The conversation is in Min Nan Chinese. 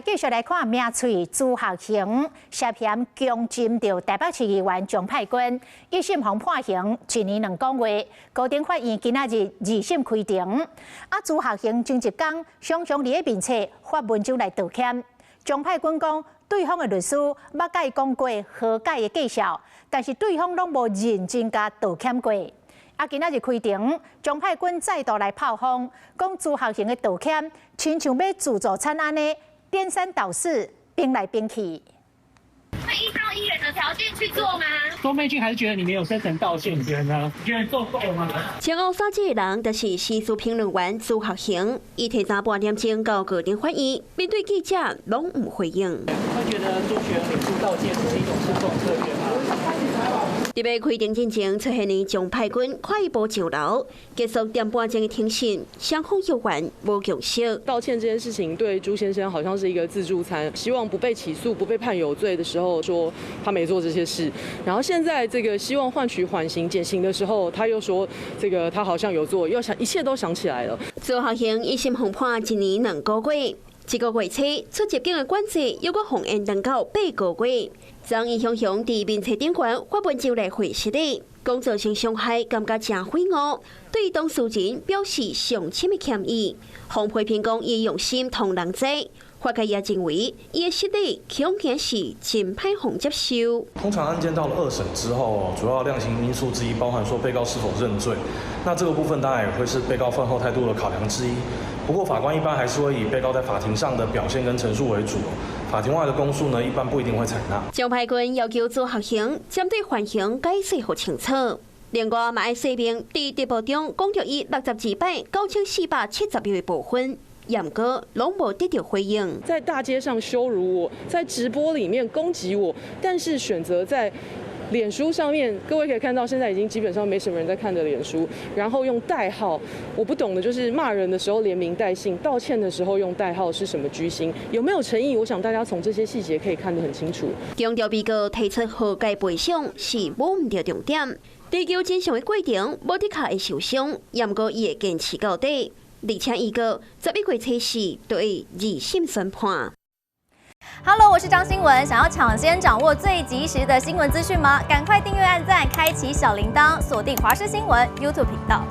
繼續來看名嘴朱學恆涉嫌強姦著台北市議員鍾沛君，一審予判刑1年2個月，高等法院今仔日二審開庭。啊，朱學恆前一工常常佇咧面冊發文章來道歉。鍾沛君講，對方的律師捌共伊講過和解的介紹，但是對方攏無認真共道歉過。啊，今仔日開庭，鍾沛君再度來炮轟，講朱學恆的道歉，親像欲自助餐按呢，顛三倒四，反來反去。會依照議員的條件去做嗎？鍾沛君還是覺得你沒有真誠道歉，你覺得呢？你覺得做夠嗎？穿烏衫這个人就是時事評論員朱學恆，伊提早半點鐘到高等法院，面對記者攏毋回應。會覺得朱學恆臉書道歉是一種訴訟策略嗎？佇欲開庭進前出現的鍾沛君快步上樓，結束點半鐘的庭審，雙方猶原無共識。道歉這件事情對朱先生好像是一個自助餐，希望不被起訴、不被判有罪的時候說他沒做這些事，然後現在這個希望換取緩刑減刑的時候，他又說這個他好像有做，又想一切都想起來了。朱學恆一審予判1年2個月，這個月初出入境的管制猶閣予延長到8個月。昨伊雄雄佇面冊頂懸發文章來回釋的，講造成傷害，感覺誠悔悟，對當事人表示上深的歉意。予批評講伊用心予人知，法界也認為伊的失禮恐驚是真歹予接受。通常案件到了二審之後，主要量刑因素之一包含說被告是否認罪，那這個部分當然也會是被告犯後態度的考量之一。不過法官一般還是會以被告在法庭上的表現跟陳述為主，法庭外的供述呢，一般不一定會採納。鍾沛君要求朱學恆針對犯行解釋予清楚。另外，嘛愛說明佇直播中講著伊62擺9471的部分，毋過攏無得著回應。在大街上羞辱我，在直播裡面攻擊我，但是選擇在臉書上面，各位可以看到，現在已經基本上沒什麼人在看的臉書，然後用代號，我不懂的就是罵人的時候連名帶姓，道歉的時候用代號是什麼居心？有沒有誠意？我想大家從這些細節可以看得很清楚。強調被告提出和解賠償是無毋著重點，追究真相的過程無的確會受傷，毋過伊會堅持到底。而且預告11月初四就會二審宣判。 Hello，我是張新文。想要搶先掌握最及時的新聞資訊嗎？趕快訂閱、按讚、開啟小鈴鐺，鎖定華視新聞 YouTube 頻道。